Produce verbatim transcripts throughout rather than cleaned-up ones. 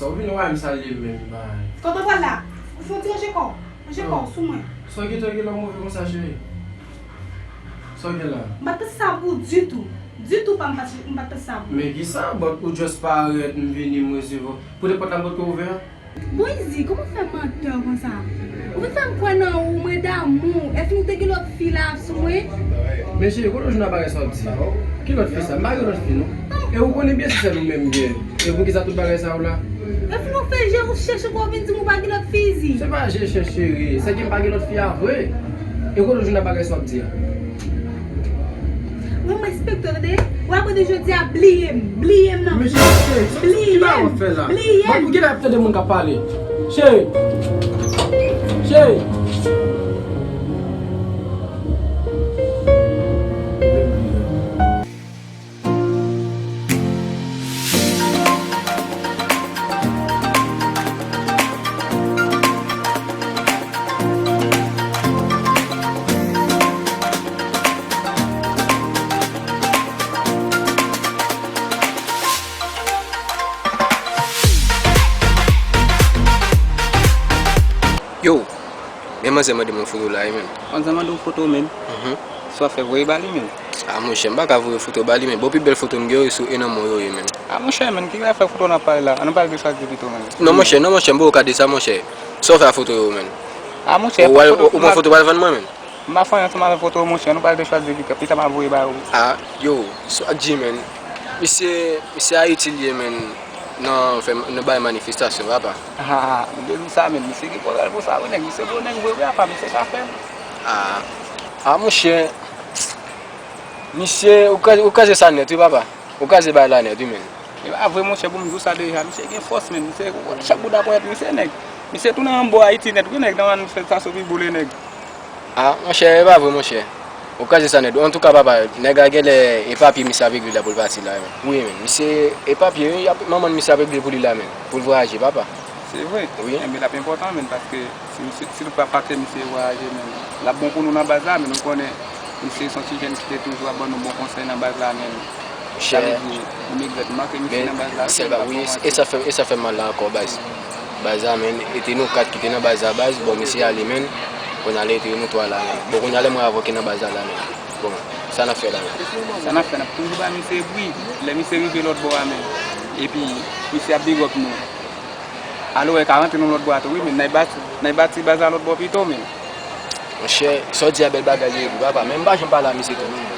Ou vin wè m salye m menm, bay. Kote w pral la? Ou fè yon ti ranje kò w. Ranje kò w sou mwen. Sa w gentan gen lè w move konsa, cheri? Sa w gen la? M pa t panse sa pou ou ditou. Ditou pa m pa t, m pa t panse sa pou ou. Men kisa? But ou just parèt, m vini, m resevwa. Poutèt pòt la m potko ouvè a? Bon, Izi, kòman w fè mantè konsa? Ou vin fè m kwè nan ou, mwen damou. Èske ou te gen lòt fi la sou mwen? Men cheri, kote w jwenn bagay sa w ap di a? Ki lòt fi sa? M pa gen lòt fi, non. E ou konnen byen se sèl ou menm m gen. E poukisa tout bagay sa yo la? Èske ou fè je ou chèch ankò vin di m ou pa gen lòt fi, Izi? Se pa je chèch, cheri. Se ke m pa gen lòt fi a vre. E kote w jwenn bagay sa w ap di a? Mwen, m respekte w, tande? W apre de jodi a, bliye m. Bliye m nan. Men cheri, cheri, ki bagay w ap fè la? Bliye m. Bon, pou ki lè ap tande moun k ap pale? Cheri. Cheri. Yo, men manzè mande m yon foto la wi, menn. Manzè mande w foto, menn? Mhm. Sa w ap fè voye ba li, menn? A, monchè, m pa ka voye foto ba li, menn. Bon, pi bèl foto m gen yo, sou e nan men w yo ye, menn. A, monchè, menn, ki afè foto n ap pale la? Ann nou pale de chwazi pito, menn. Non, monchè, non, monchè, m poko ka di sa, monchè. Sa w fè a foto yo, menn? A, monchè, ou pran foto, ou pran foto pral vann mwen, menn? M pa fè anyen ansanm avèk foto yo, monchè, nou pral de chwazi pito, pita m ap voye ba yo. A, yo, sa w ap di, menn? Misye, misye Ayiti l ye, menn. Nan fè, nan bay manifestasyon, papa. Ah, m te di sa, men misye gen moral pou sa, wi, nèg. Misye gwo nèg vre, wi, apa, misye ka fè l. Ah, ah, monchè. Misye, ou kraze, ou kraze sa nèt, wi, papa. Ou kraze bagay la nèt, wi, men. E pa vre, monchè, pou m di w sa deja. Misye gen fòs, men. Misye, chak bouda ponyèt, misye nèg. Misye tounen anbo Ayiti nèt, wi, nèg, nan manifestasyon pi boule, nèg. Ah, monchè, e pa vre, monchè. Ou kraze sa nèt. Antouka, papa, nèg la genlè e papye misye ap regle la pou l pati la, men. Wi, men. Misye e papye, wi, ap, manman misye ap regle pou li la, men. Pou l vwayaje, papa. Se vre? Wi. Enben, l ap enpòtan, men, paske si misye, si l pa, pa kite misye vwayaje, men, l ap bon pou nou nan baz la, men nou konnen misye se yon ti jèn ki te toujou ap ban nou bon konsèy nan baz la, men. Sa vle di, nou regrèt manke misye nan baz la, wi, l ap bon manke. E sa fè, e sa fè m mal la ankò, baz. Baz la, men, e te nou kat ki te nan baz la, baz. Bon, misye ale, men. Kounye a la, e te nou twa la, men. Bon, kounye a la, mwen avè w ki nan baz la, la, men. Bon, sa n ap fè la, men? Sa n ap fè, n ap toujou ba misye bri. Lè misye rive lòt bò a, men. Epi, misye ap big up nou. Alò, e ka rantre nan lòt bò a tou, wi, men. N a bati, n a bati baz la lòt bò pito, men. Monchè, sa w di a bèl bagay li ye wi, papa. Men m pa janm pale a misye tou, non.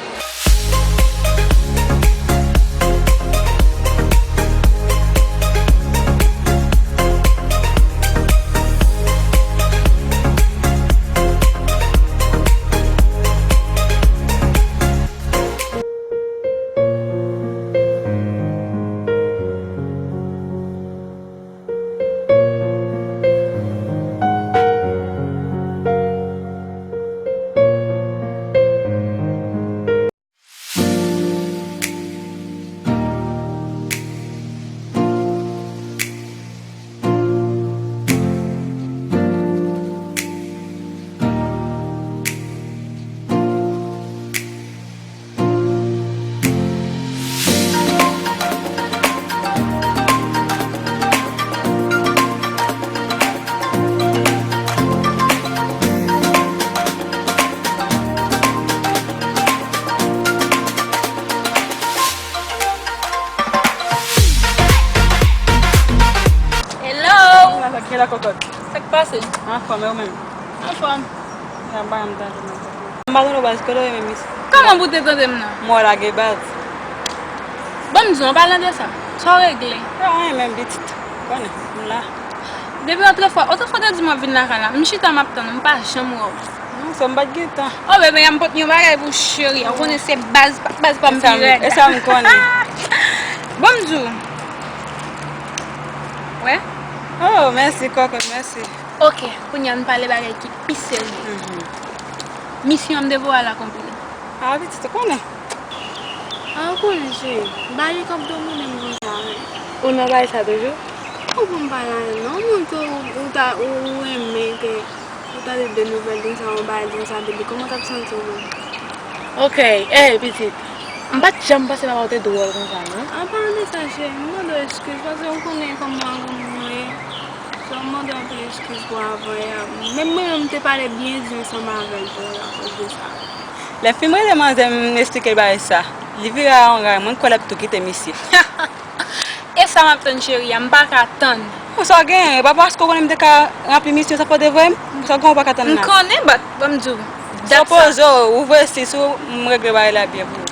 Hello! Kiyès la kòkòt? Sa k pase? Anfòm, e ou menm? Anfòm. Sa bay m tande nan kòkòt. M pa tande w baz, kote w ye menm isit? Kòman pou te tande m nan? M wè w lage baz. Bon, m di w, an palan de sa, sa w regle? Pa anyen menm pitit. Konnen, m la. Depi otrefwa, otrefwa w te di m w ap vin lakay la, m chita m ap tann ou, m pa janm wè w. Non, sè m pa t gen tan. Oh, bebe, a m pot yon bagay pou cheri a. Ou konnen se baz, baz pa m pi rèd. E sa m konnen. Bon, m di w. Wè? Oh, mèsi, kòkòt, mèsi. Ok, kounye a n pale bagay ki pi serye. Mhm. Misyon an m devwa l akonpli. Ah, pitit, ou konnen. Ah, ou konnen, cheri. Bagay k ap domine m konsa, wi. Ou nan bagay sa toujou? Ou pou m pale anyen, non. Moun ke ou, ou ta, ou, ou renmen ke ou tande de nouvèl konsa, yon bagay konsa de li, kòman w t ap santi w menm? Ok, ey, pitit. M pa t janm panse papa w te dwòl konsa, non. An palan de sa, cheri, m mande w eskiz, paske ou konnen kòman, kòman Sè, m mande anpil eskiz pou avanyè a. Menm mwen menm, m te pale byen di ansanm avè l pou l akoz de sa. Lè m fin rele manzè, m esplike l bagay sa. Li vire a yon ray, mwen kwè l ap tou kite misye. E sa m ap tann, cheri a, m pa ka tann. Bon, sa w genyen, e pa paske w konnen m te ka ranpli misyon sa fò w te voye m? Sa w gen w pa ka tann la? M konnen, but, ban m di w, dat sa. Sipoze w ouvri sis ou, m regle bagay la byen pou ou.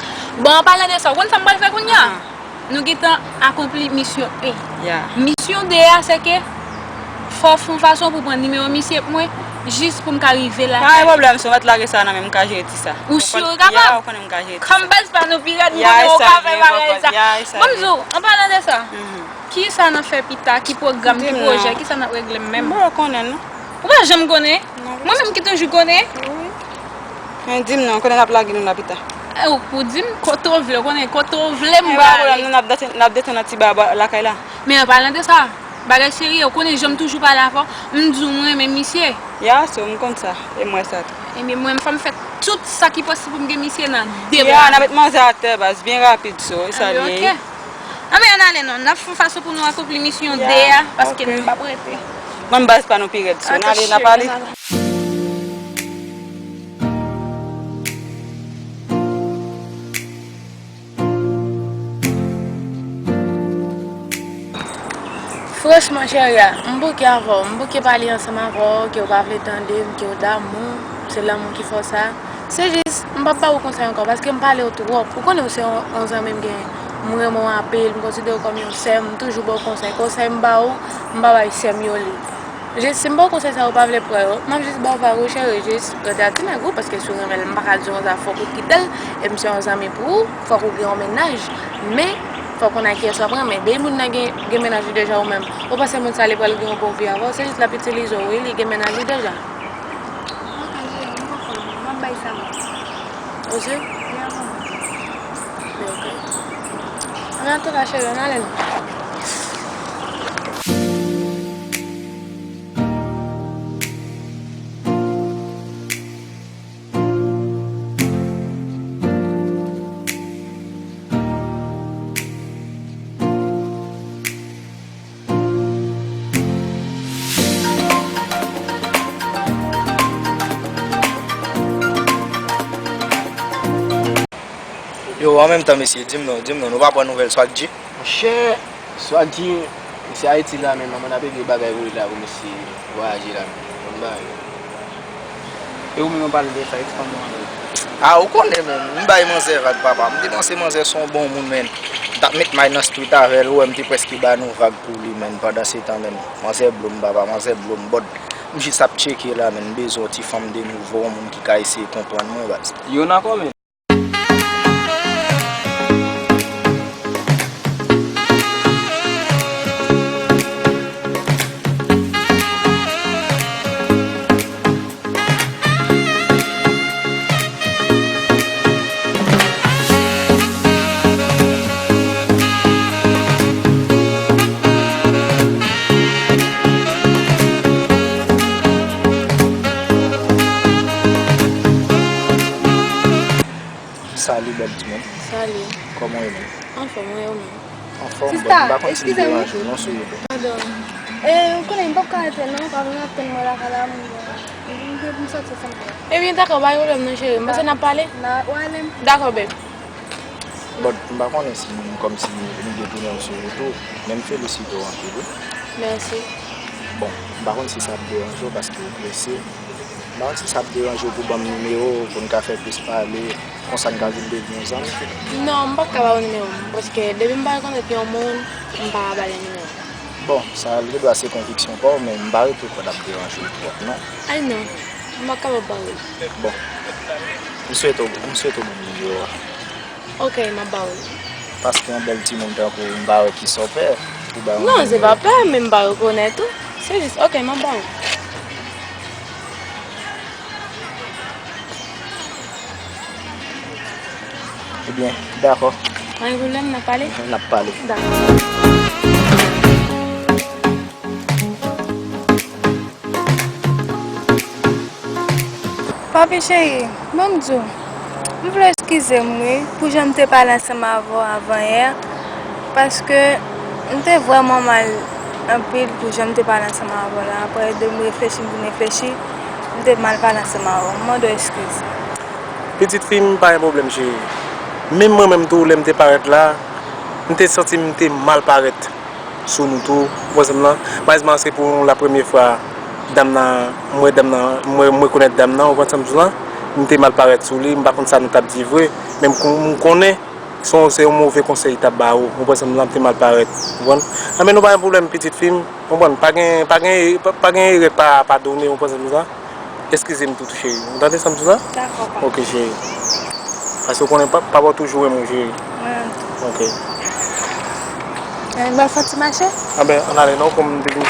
Bon, an palan de sa, w konn sa m pral fè kounye a? Ah. Nou gentan akonpli misyon en. Yeah. Misyon de a, se ke fò w fè yon fason pou pran nimewo misye pou mwen, jis pou m ka rive lakay. Pa gen pwoblèm, si w mèt lage sa nan men m, m ka jere ti sa. Ou si w kapab? Yeah, ou konnen m ka jere ti sa. Kòm baz pa nou pi rèd, m konnen w ka fè bagay sa. Ban m di w, an palan de sa, kisa n ap fè pita, ki pwogram, ki pwojè, kisa n ap regle menm? M pa konnen, non. Ou pa janm konnen? Non. Mwen menm ki toujou konnen. Wi. Men di m non, kote n ap lage nou la pita? E, ou pou di m kote w vle, w konnen kote w vle m prale. E pa pwoblèm, non, n ap desann, n ap desann nan ti ba lakay la. Men an palan de sa, bagay serye, w konnen jan m toujou pale avè w, m di w m renmen misye. Ya, so, m konn sa, e m wè sa tou. Ebyen, mwen, fò m fè tout sa ki posib pou m gen misye nan de bra. Ya, n ap met manzè atè, baz, byen rapid, so, e sa l ye. Anben, ok. Anben, ann ale non, n ap fè yon fason pou nou akonpli misyon de a, paske nou p ap rete. Ban m baz pa nou pi rèd, so, n ale, n ap ale. Franchman, cheri a, m bouke avè w, m bouke pale ansanm avè w, ke w pa vle tande m, ke w damou, se lanmou ki fè w sa. Se jis, m p ap ba ou konsèy ankò, paske m pale w twòp. Ou konnen w se yon, yon zanmi m genyen, m renmen w anpil, m konsidere w kòm yon sè m, m toujou ba w konsèy. Konsèy m ba ou, m pa bay sè m yo li. Jis, si m ba w konsèy sa, ou pa vle pran yo, m ap jis ba w vag ou, cheri, jis rete ak ti nèg ou, paske si w renmen l, m pa ka di w konsa, fòk ou kite l, e m se yon zanmi pou ou, fòk ou gen yon mennaj. Men, fòk ou konnen kiyès w ap renmen. Depi moun nan gen, gen mennaj li deja ou menm, ou panse moun sa li pral gen yon bon vi avè w, se jis l ap itilize w, wi, li gen mennaj li deja. Mwen pa jere, m poko, m ap bay sa mwen. Ou si? Li avan mwen. Men ok. Anben, antouka, cheri, ann ale non. Yo, an menm tan, mesye, di m non, di m non, nou pa pran nouvèl Swag G? Monchè, Swag G, misye Ayiti la menm, mwen ap regle bagay pou li la, pou misye vwayaje la menm. Bon bagay. E ou menm, ou pale de sa, eksplike mwen anpil. A, ou konnen, menm, m bay manzè vag, papa. M te panse manzè se yon bon moun, menm. M t ap met may nan street avè l, ou wè m te prèske ba nou vag pou li, menm, pandan se tan, menm. Manzè blow m, papa, manzè blow m, but m jis ap tcheke la, menm. M bezwen yon ti fanm de nouvo, yon moun ki ka eseye konprann mwen, baz. Yo nan kòman? Salut, bèl timoun. Salut. Kòman w ye menm? Anfòm, wi, ou menm? Anfòm, sista, bon, m pa konn si m deranje w non, souple. Padon. E, ou konnen, m p ap ka rete non, pa vin ap tann mwen lakay la, m, m, m soti fanm mwen. Ebyen, dakò, pa gen pwoblèm non, cheri. M panse n ap pale. N a, w ale m. Dakò, babe. Bon, m pa konnen si m, kòmsi m gen tounen w sou wout ou, men m felisite w anpil, wi. Mèsi. Bon, m pa konn si sa ap deranje w paske w prese. M pa konn si sa ap deranje w pou ban m nimewo w pou n ka fè plis pale, konsa n ka vin devni yon zanmi. Non, m p ap ka ba w nimewo m, paske depi m pa rekonèt yon moun, m pa ka ba li nimewo m. Bon, sa gendwa se konviksyon pa w, men m pa retwouve w ap deranje w twòp, non. Ay non, m p ap kapab ba w li. Bon, m swete w, m swete w ban m nimewo a. Ok, m ap ba w li. Paske yon bèl timoun tankou w, m pa wè kisa w pè pou ba yon moun nimewo. Non, se pa pè, men m pa rekonèt ou. Se jis, ok, m ap ba w li. Ebyen, dakò. Pa gen pwoblèm, n ap pale? N ap pale. Dakò. Papi cheri, ban m di w, m vle eskize m wi, pou jan m te pale ansanm avè w avanyè, paske m te vrèman mal anpil pou jan m te pale ansanm avè w la. Apre de m reflechi, m vin reflechi, m te mal pale ansanm avè w. M mande w eskiz. Pitit fi m, pa gen pwoblèm, cheri. Menm mwen menm tou, lè m te parèt la, m te santi m te mal parèt sou nou tou, ou konprann sa m di w lan? Malerezman, se pou la premye fwa dam nan, m wè dam nan, m wè, m rekonèt dam nan, ou konprann sa m di w lan? M te mal parèt sou li, m pa konn sa nou t ap di vre, men m kon-, m konnen se yon, se yon move konsèy li t ap ba ou, ou konprann sa m di w lan? M te mal parèt, ou konprann? Anben, nou pa gen pwoblèm, pitit fi m, ou konprann? Pa gen, pa gen, pa, pa gen erè pa padone, ou konprann sa m di w lan? Eskize m tou, cheri. Ou tande sa m di w lan? Dakò, papa. Ok, cheri. Paske ou konnen pa, papa w toujou renmen w, cheri. Mwen menm tou. Ok. Ann al fè yon ti mache? Anben, ann ale non, kòm m te vin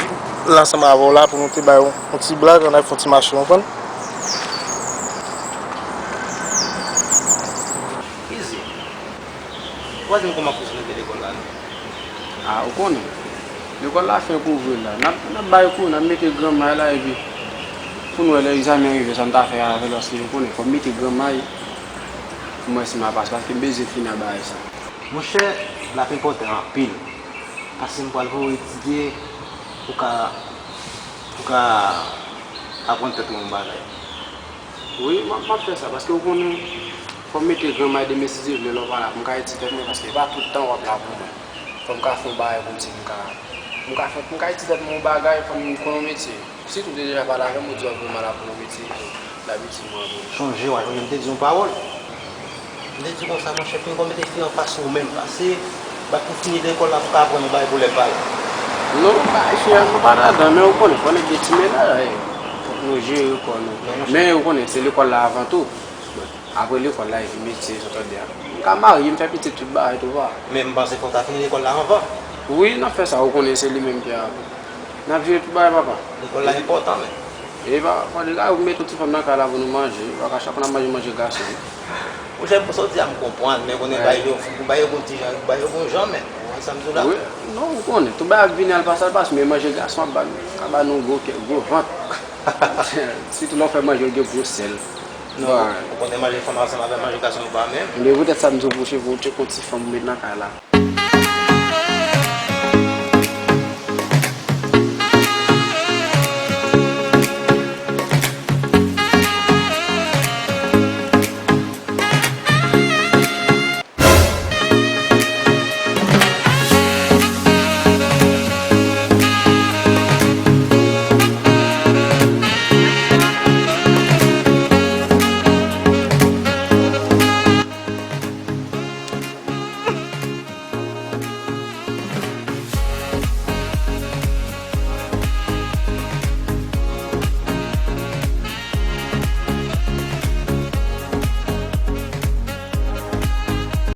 la ansanm avè w la pou nou te bay yon, yon ti blag, ann al fè yon ti mache, w konprann? Izi. Ou pa di m kòman kouzin ou te lekòl la, non? A, ou konnen. Lekòl la fenk ouvri la. N ap, n ap bay kou, n ap mete gran may la, epi pou n wè lè egzamen rive, sa n ta fè avè l, paske ou konnen, fò m mete gran may pou m wè si m a pase, paske m bezwen fini ak bagay sa. Monchè, l ap enpòtan anpil, paske m pral voye w etidye, ou ka, ou ka aprann tèt ou yon bagay. Wi, m ap, m ap fè sa, paske ou konnen, fò m mete gran may demen si Dye vle, lè w pa la, pou m ka itilize tèt mwen, paske e pa tout tan w ap la pou mwen. Fò m ka fè yon bagay pou m di m ka, m ka fè, m ka itilize tèt mwen yon bagay, fò m konn yon metye. Si tou w te deja pale avè m, ou di w ap voye m al aprann yon metye, e dabitid mwen ap voye. Chonje, w a chonje m te di yon pawòl. M te di konsa, monchè, pinga w mete fi an fas ou menm, pase bat pou fini lekòl la pou ka aprann yon bagay pou lè l pa la. Non, bagay fi a, nou pa ladan, men ou konnen, fò nèg gen ti mennaj, fòk nou jere kò nou. Men monchè, men ou konnen, se lekòl la avan tou. Bon, apre lekòl la, epi metye, sa w tande a. M ka marye, m fè pitit, tout bagay, tou va. Men m panse fò w ta fini lekòl la anvan. Wi, n ap fè sa, ou konnen se li menm ki a, n ap jere tout bagay, papa. Lekòl la enpòtan, men. E pa, pa de la, ou mete yon ti fanm nan kay la pou nou manje. Pa ka chak fwa n ap manje, manje gason. Monchè, pou sa w di a, m konprann, men konnen bay yo, pou bay yo gon ti jan, bay yo gon jan, men. Ou wè sa m di w la? Wi, non, ou konnen. Tout bagay ap vini, al pase, al pase, men manje gason ap ba nou, ka ba nou gwo kè, gwo vant. Sitou lè w fè manje, ou gen gwo sèl. Non, ou konnen manje fanm ansanm avè manje gason yo pa menm. Men poutèt sa m di w, pou cheve w tcheke yon ti fanm ou met nan kay la.